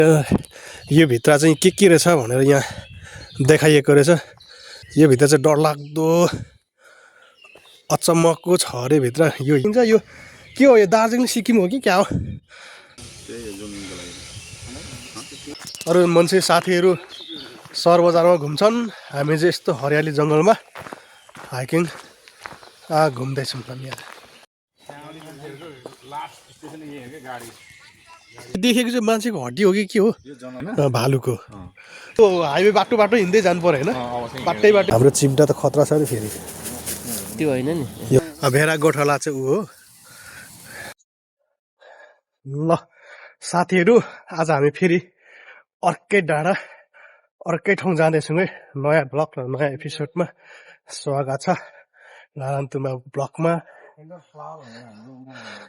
यो भित्र चाहिँ के रहेछ भनेर यहाँ देखाइएको रहेछ। यो भित्र चाहिँ डरलाग्दो अचम्मको छ अरे भित्र। यो हिँड्छ यो के हो, यो दार्जिलिङ सिक्किम हो कि क्या हो? अरू मान्छे साथीहरू सहर बजारमा घुम्छन्, हामी चाहिँ यस्तो हरियाली जङ्गलमा हाइकिङ घुम्दैछौँ हामी यहाँ। देखेको चाहिँ मान्छेको हड्डी हो कि के हो? भालुको। त्यो हाइवे बाटो हिँड्दै जानु पर्यो होइन? बाटै बाटो। हाम्रो चिम्टा त खतरा छ नि फेरि। त्यो होइन नि, भेरा गोठाला चाहिँ ऊ हो। ल साथीहरू, आज हामी फेरि अर्कै डाँडा अर्कै ठाउँ जाँदैछौँ है। नयाँ ब्लग र नयाँ एपिसोडमा स्वागत छ लारान्तुमा ब्लगमा।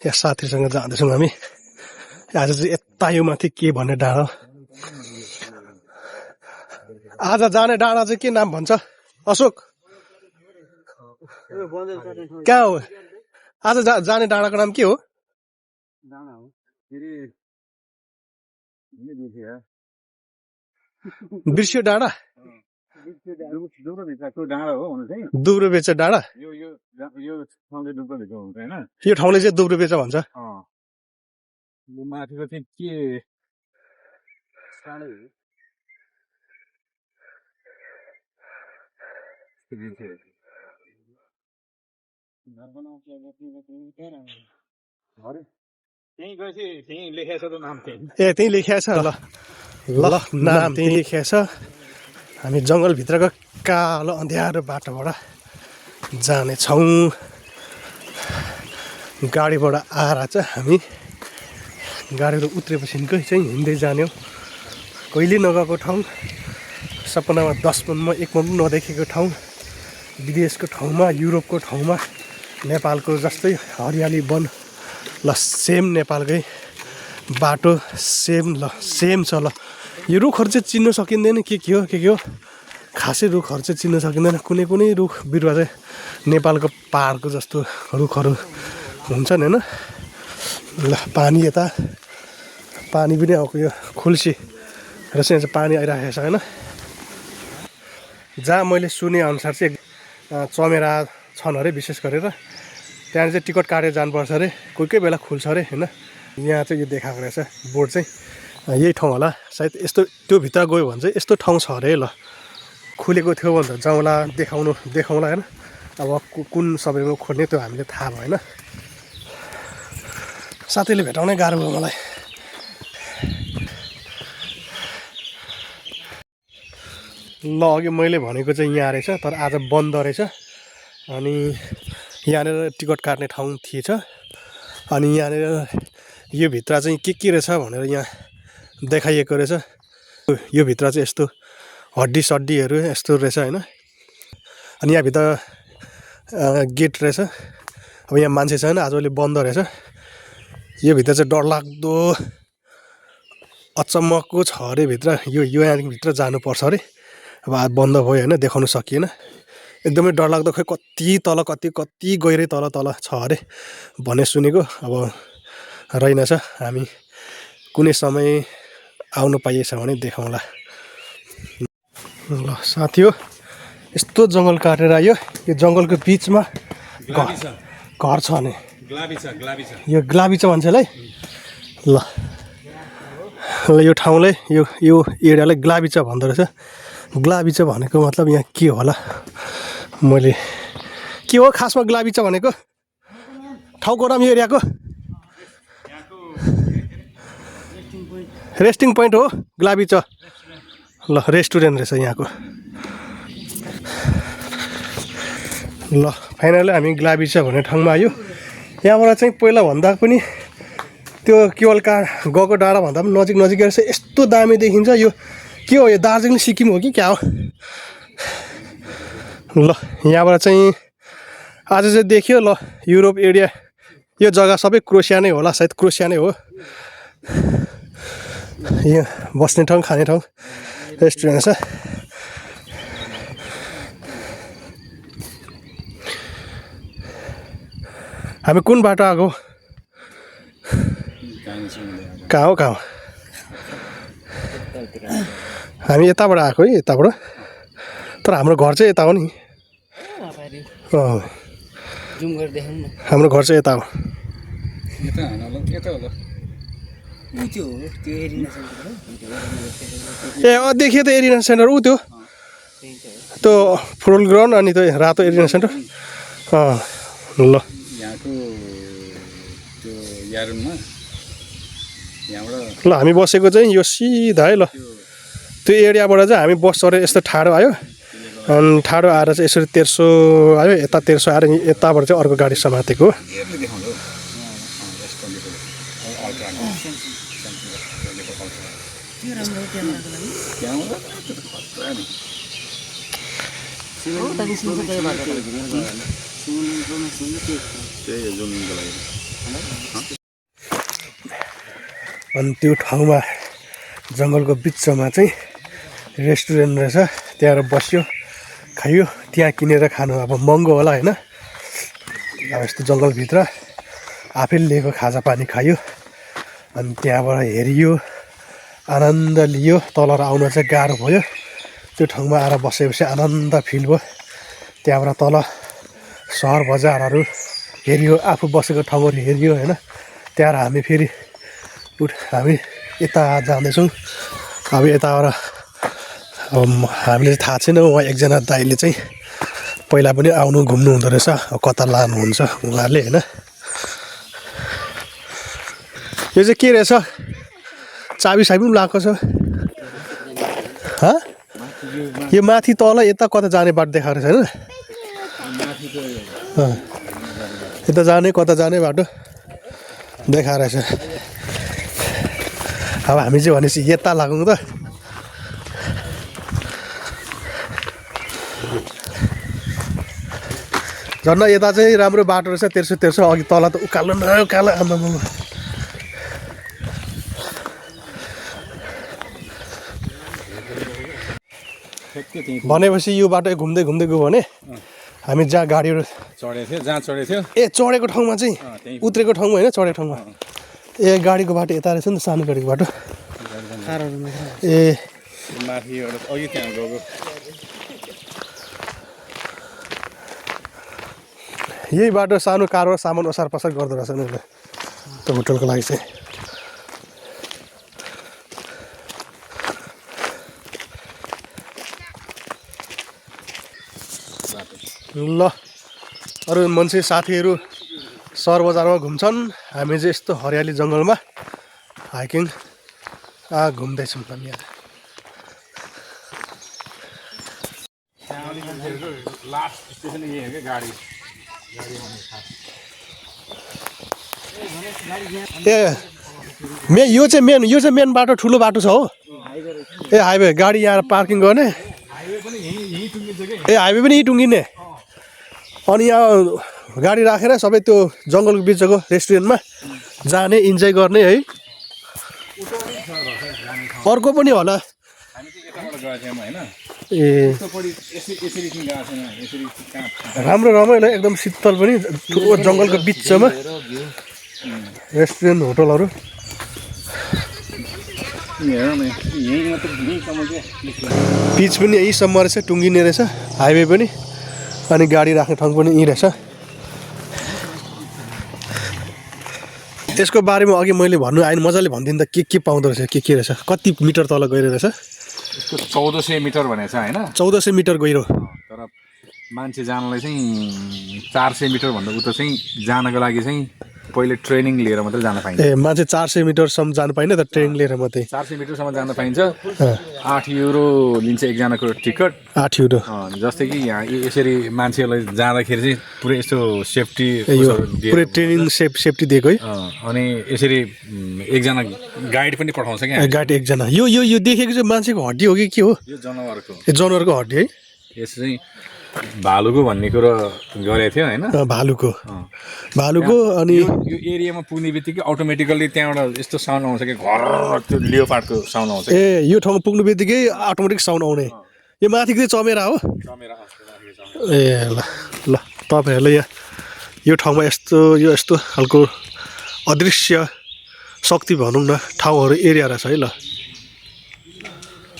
यहाँ साथीसँग जाँदैछौँ हामी। आज चाहिँ यता यो माथि के भन्ने डाँडा, आज जाने डाँडा चाहिँ के नाम भन्छ अशोक? कहाँ हो आज जाने डाँडाको नाम के हो? बिर्सियो डाँडा, दुब्रोबेचा डाँडा। यो ठाउँले चाहिँ दुब्रोबेचा भन्छ। माथिको चाहिँ के त्यही लेखेको छ त नाम चाहिँ। ए त्यही लेखेको छ। ल ल नाम त्यही लेखेको छ। हामी जङ्गलभित्रको कालो अँध्यारो बाटोबाट जानेछौँ। गाडीबाट आएर चाहिँ हामी गाडीबाट उत्रेपछि चाहिँ हिँड्दै जाने हो। कहिले नगएको ठाउँ, सपनामा 10 मनमा 1 मन नदेखेको ठाउँ, विदेशको ठाउँमा, युरोपको ठाउँमा, नेपालको जस्तै हरियाली वन। ल सेम नेपालकै बाटो सेम। ल सेम छ। ल यो रुखहरू चाहिँ चिन्न सकिँदैन के हो के हो। खासै रुखहरू चाहिँ चिन्न सकिँदैन। कुनै रुख बिरुवा चाहिँ नेपालको पाहाडको जस्तो रुखहरू हुन्छन् होइन। ल पानी यता पानी पनि आएको यो खुल्सी र चाहिँ पानी आइरहेको छ होइन। जहाँ मैले सुने अनुसार चाहिँ चमेरा छन् अरे विशेष गरेर। त्यहाँ चाहिँ टिकट काटेर जानुपर्छ अरे, कोही बेला खुल्छ अरे होइन। यहाँ चाहिँ यो देखाएको रहेछ बोर्ड चाहिँ, यही ठाउँ होला सायद। यस्तो त्यो भित्र गयो भने चाहिँ यस्तो ठाउँ छ अरे। ल खुलेको थियो भने त जाउँला, देखाउँला होइन। अब कुन समयमा खोल्ने त्यो हामीले थाहा भएन। साथीले भेटाउनै गाह्रो भयो मलाई। ल अघि मैले भनेको चाहिँ यहाँ रहेछ, तर आज बन्द रहेछ। अनि यहाँनिर टिकट काट्ने ठाउँ थिएछ। अनि यहाँनिर यो भित्र चाहिँ के रहेछ भनेर यहाँ देखाइएको रहेछ। यो भित्र चाहिँ यस्तो हड्डी सड्डीहरू यस्तो रहेछ होइन। अनि यहाँभित्र गेट रहेछ। अब यहाँ मान्छे छैन, आजभोलि बन्द रहेछ। यो भित्र चाहिँ डरलाग्दो अचम्मको छ अरे भित्र। यो यहाँभित्र जानुपर्छ अरे। अब बन्द भयो होइन, देखाउन सकिएन। एकदमै डरलाग्दो। खै कति तल कति गहिरै तल छ अरे भन्ने सुनेको। अब रहेनछ। हामी कुनै समय आउनु पाइएछ भने देखाउँला। ल साथी हो, यस्तो जङ्गल काटेर आयो। यो जङ्गलको बिचमा घर छ नि। यो ग्लाबिचा भन्छ है। ल यो ठाउँलाई यो एरियालाई ग्लाबिचा भन्दो रहेछ। ग्लाबिचा भनेको मतलब यहाँ के होला? मैले के हो खासमा ग्लाबिचा भनेको? ठाउँको नाम यो एरियाको रेस्टिङ पोइन्ट हो ग्लाबिचा। ल रेस्टुरेन्ट रहेछ यहाँको। ल फाइनली हामी ग्लाबिचा भन्ने ठाउँमा आयो। यहाँबाट चाहिँ पहिला भन्दा पनि त्यो केवल गएको डाँडा भन्दा पनि नजिक रहेछ। यस्तो दामी देखिन्छ। यो के हो, यो दार्जिलिङ सिक्किम हो कि क्या हो? ल यहाँबाट चाहिँ आज चाहिँ देखियो। ल युरोप एरिया यो जग्गा सबै क्रोसिया नै होला सायद। क्रोसिया नै हो। यहाँ बस्ने ठाउँ, खाने ठाउँ, रेस्टुरेन्ट छ। हामी कुन बाटो आएको? कहाँ हो हामी यताबाट आएको है यताबाट तर हाम्रो घर चाहिँ यता हो नि जुम गरेर देखाउँ न हाम्रो घर चाहिँ यता हो यता होला त्यो हो त्यो एरिना सेन्टर ए देखियो त एरिना सेन्टर ऊ त्यो त्यो फुटबल ग्राउन्ड अनि त्यो रातो एरिना सेन्टर ल यहाँको त्यो यारुनमा यहाँबाट ल हामी बसेको चाहिँ यो सिधा है ल त्यो एरियाबाट चाहिँ हामी बस चढेर यस्तो ठाडो आयो अनि ठाडो आएर चाहिँ यसरी 1300 आयो यता 1300 आएर यताबाट चाहिँ अर्को गाडी समातेको हेर्नु देखाउँदा त्यो राम्रो क्यामेराको लागि अनि त्यो ठाउँमा जङ्गलको बिचमा चाहिँ रेस्टुरेन्ट रहेछ त्यहाँ बस्यो खायो त्यहाँ किनेर खानु अब महँगो होला होइन अब यस्तो जङ्गलभित्र आफैले लिएको खाजा पानी खायो अनि त्यहाँबाट हेरियो आनन्द लियो तल आउन चाहिँ गाह्रो भयो त्यो ठाउँमा आएर बसेपछि आनन्द फिल भयो त्यहाँबाट तल सहर बजारहरू हेरियो आफू बसेको ठाउँहरू हेरियो होइन त्यहाँबाट हामी फेरि हामी यता जाँदैछौँ अब यताबाट अब हामीले थाहा छैन उहाँ एकजना दाइले चाहिँ पहिला पनि आउनु घुम्नु हुँदो रहेछ कता लानुहुन्छ उहाँले होइन यो चाहिँ के रहेछ चाबी साबी पनि लगाएको छ यो माथि तल यता कता जाने बाटो देखाएको छैन यता जाने कता जाने बाटो देखाएर रहेछ अब हामी चाहिँ भनेपछि यता लागौँ त झन्डा यता चाहिँ राम्रो बाटो रहेछ 1300 अघि तल त उकालो न उकालो आम्मामा भनेपछि यो बाटो घुम्दै घुम्दै गयो भने हामी जहाँ गाडीहरू चढेको थियो जहाँ चढेको थियो ए चढेको ठाउँमा चाहिँ उत्रेको ठाउँमा होइन चढेको ठाउँमा ए गाडीको बाटो यता रहेछ नि त सानो गाडीको बाटो ए माथि एउटा अघि त्यहाँ गएको यही बाटो सानो कारो सामान ओसार पसार गर्दो रहेछ नि उसले त्यो होटलको लागि चाहिँ ल अरू मान्छे साथीहरू सहर बजारमा घुम्छन् हामी चाहिँ यस्तो हरियाली जङ्गलमा हाइकिङ घुम्दैछौँ हामी यहाँ लास्ट स्टेसन यही हो क्या गाडी ए यो चाहिँ मेन बाटो ठुलो बाटो छ हो ए हाइवे गाडी यहाँ पार्किङ गर्ने ए हाइवे पनि यहीँ टुङ्गिने अनि यहाँ गाडी राखेर सबै त्यो जङ्गलको बिचको रेस्टुरेन्टमा जाने इन्जोय गर्ने है अर्को पनि होला ए राम्रो रमाइलो एकदम शीतल पनि ठुलो जङ्गलको बिचमा रेस्टुरेन्ट होटलहरू पिच पनि यहीँसम्म रहेछ टुङ्गिने रहेछ हाइवे पनि अनि गाडी राख्ने ठाउँ पनि यहीँ रहेछ त्यसको बारेमा अघि मैले भन्नु आइन मजाले भनिदिनु त के पाउँदो रहेछ के रहेछ कति मिटर तल गहिरो रहेछ यसको 1400 मिटर भनेको छ होइन 1400 मिटर गहिरो तर मान्छे जानलाई चाहिँ 400 मिटर भन्दा उता चाहिँ जानको लागि चाहिँ पहिले ट्रेनिङ लिएर मात्रै जान पाइन्छ ए मान्छे 400 मिटरसम्म जानु पाइन्छ त ट्रेनिङ लिएर मात्रै 400 मिटरसम्म जान पाइन्छ 8 युरो लिन्छ एकजनाको टिकट 8 युरो जस्तै कि यहाँ यसरी मान्छेहरूलाई जाँदाखेरि चाहिँ पुरै यस्तो सेफ्टी पुरै ट्रेनिङ सेफ्टी दिएको है अनि यसरी एकजना गाइड पनि पठाउँछ क्या गाइड एकजना यो देखेको चाहिँ मान्छेको हड्डी हो कि के हो यो जनावरको जनावरको हड्डी है यस चाहिँ भालुको भन्ने कुरो गरेको थियो होइन भालुको अनि यो एरियामा पुग्ने बित्तिकै अटोमेटिकल्ली त्यहाँबाट यस्तो साउन्ड आउँछ कि घर त्यो लियोपार्डको साउन्ड आउँछ ए यो ठाउँमा पुग्नु बित्तिकै अटोमेटिक साउन्ड आउने यो माथिको चाहिँ चमेरा हो ए ल तपाईँहरूले यहाँ यो ठाउँमा यस्तो खालको अदृश्य शक्ति भनौँ न ठाउँहरू एरिया रहेछ है ल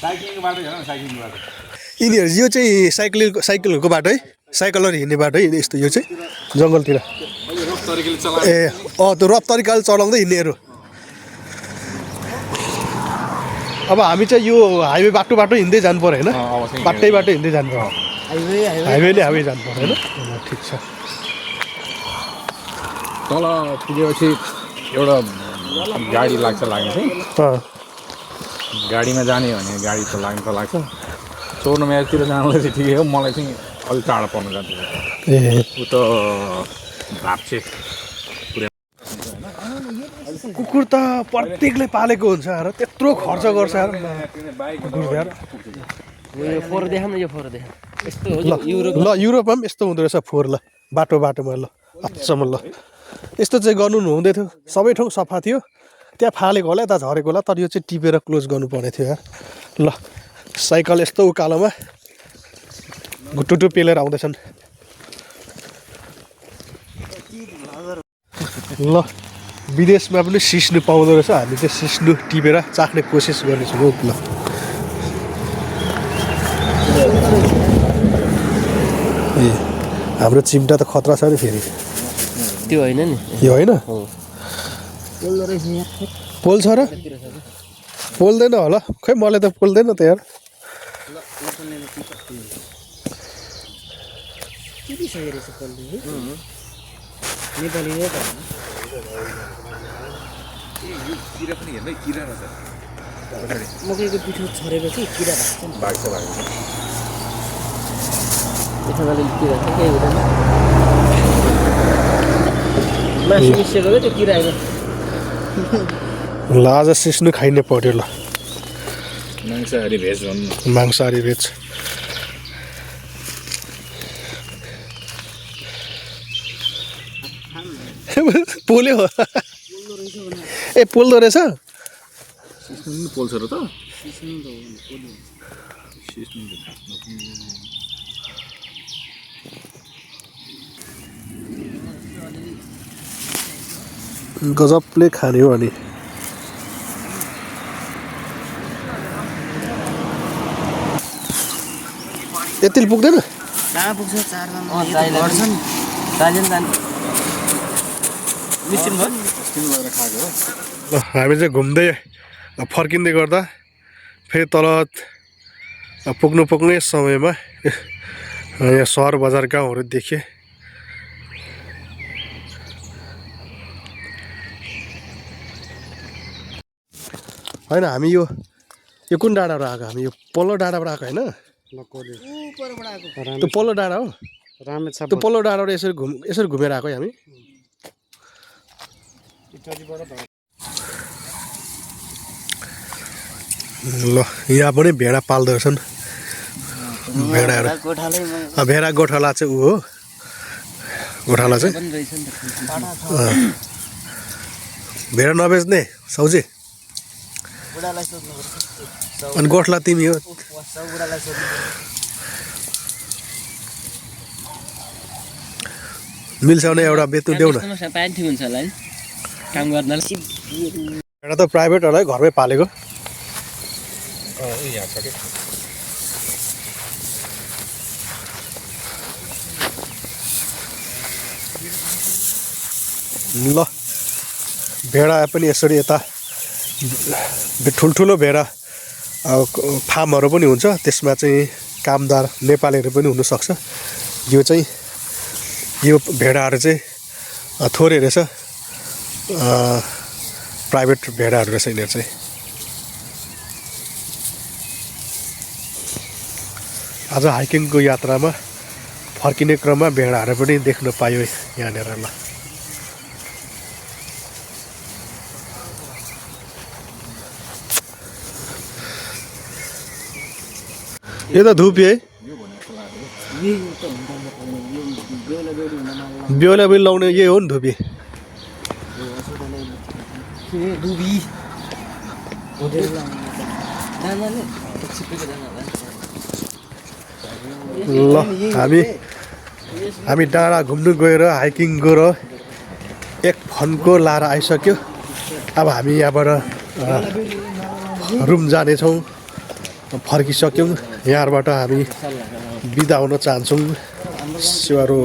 साइक्लिङको बाटो हेर न साइक्लिङको बाटो यिनीहरू यो चाहिँ साइकलहरूको बाटो है साइकलहरू हिँड्ने बाटो है यस्तो यो चाहिँ जङ्गलतिर रफ तरिकाले चला ए त्यो रफ तरिकाले चलाउँदै हिँड्नेहरू अब हामी चाहिँ यो हाइवे बाटो हिँड्दै जानु पऱ्यो होइन अब चाहिँ बाटै बाटो हिँड्दै जानु पऱ्यो हाइवे जानु पऱ्यो होइन ठिक छ तल पुगेपछि एउटा गाडी लाग्छ लाग्ने चाहिँ गाडीमा जाने भने गाडी त लाग्नु त लाग्छ 54 माइलतिर जानलाई चाहिँ ठिकै हो मलाई चाहिँ अलिक टाढा पर्न जान्छ ए ऊ त भाप्छे कुकुर त प्रत्येकले पालेको हुन्छ यार त्यत्रो खर्च गर्छ यार कुकुर यार यो फोहोर देखाउँ न यो फोहोर देखाउँ यस्तो हो ल युरोपमा पनि यस्तो हुँदो रहेछ फोहोर ल बाटोमा ल अचम्म ल यस्तो चाहिँ गर्नु हुँदै थियो सबै ठाउँ सफा थियो त्यहाँ फालेको होला यता झरेको होला तर यो चाहिँ टिपेर क्लोज गर्नु पर्ने थियो यार ल साइकल यस्तो उकालोमा गुटुटु पेलेर आउँदैछन् ल विदेशमा पनि सिस्नु पाउँदो रहेछ हामी चाहिँ सिस्नु टिपेर चाख्ने कोसिस गर्नेछौँ हो ल ए हाम्रो चिम्टा त खतरा छ नि फेरि त्यो होइन नि यो होइन पोल्दो रहेछ यहाँ पोल्छ र पोल्दैन होला खै मलाई त पोल्दैन त यार नेपाली हो त किरा पनि हेर्दै किरा रहेछ मकैको पिठो छरेपछि किरा भाग्छ त्यसमा अलिअलि किरा छ केही हुँदैन मासु मिसिएको क्या त्यो किरा आएको ल आज सिस्नु खाइने पर्यो ल मांसाहारी भेज भन्नु मांसाहारी भेज पोल्यो ए पोल्दो रहेछ पोल्छ र त गजबले खाने हो अनि यतिले पुग्दैन कहाँ पुग्छ 4 जान्छ मिसिन भयो ल हामी चाहिँ घुम्दै फर्किँदै गर्दा फेरि तल पुग्ने समयमा यहाँ सहर बजार गाउँहरू देखेँ होइन हामी यो कुन डाँडाबाट आएको हामी यो पल्लो डाँडाबाट आएको होइन त्यो पल्लो डाँडा हो त्यो पल्लो डाँडाबाट यसरी घुमेर आएको हामी ल यहाँ पनि भेडा पाल्दो रहेछन् भेडाहरू भेडा गोठाला चाहिँ ऊ हो गोठाला चाहिँ भेडा नबेच्ने साउजी अनि गोठला तिमी हो मिल्छ भने एउटा बेच्नु देऊ न पाइन्थ्यो हुन्छ होला है काम गर्नलाई भेडा त प्राइभेटहरूलाई घरमै पालेको ल भेडा पनि यसरी यता ठुल्ठुलो भेडा फार्महरू पनि हुन्छ त्यसमा चाहिँ कामदार नेपालीहरू पनि हुनसक्छ यो भेडाहरू चाहिँ थोरै रहेछ प्राइभेट भेडाहरू रहेछ यिनीहरू चाहिँ आज हाइकिङको यात्रामा फर्किने क्रममा भेडाहरू पनि देख्न पायो यहाँनिर ल यो त धुपी है बेहुला बेहुली लाउने यही हो नि धुपी ल हामी डाँडा घुम्नु गएर हाइकिङ गएर एक फन्को लाएर आइसक्यो अब हामी यहाँबाट रुम जानेछौँ फर्किसक्यौँ। यहाँबाट हामी बिदा हुन चाहन्छौँ। सिवारो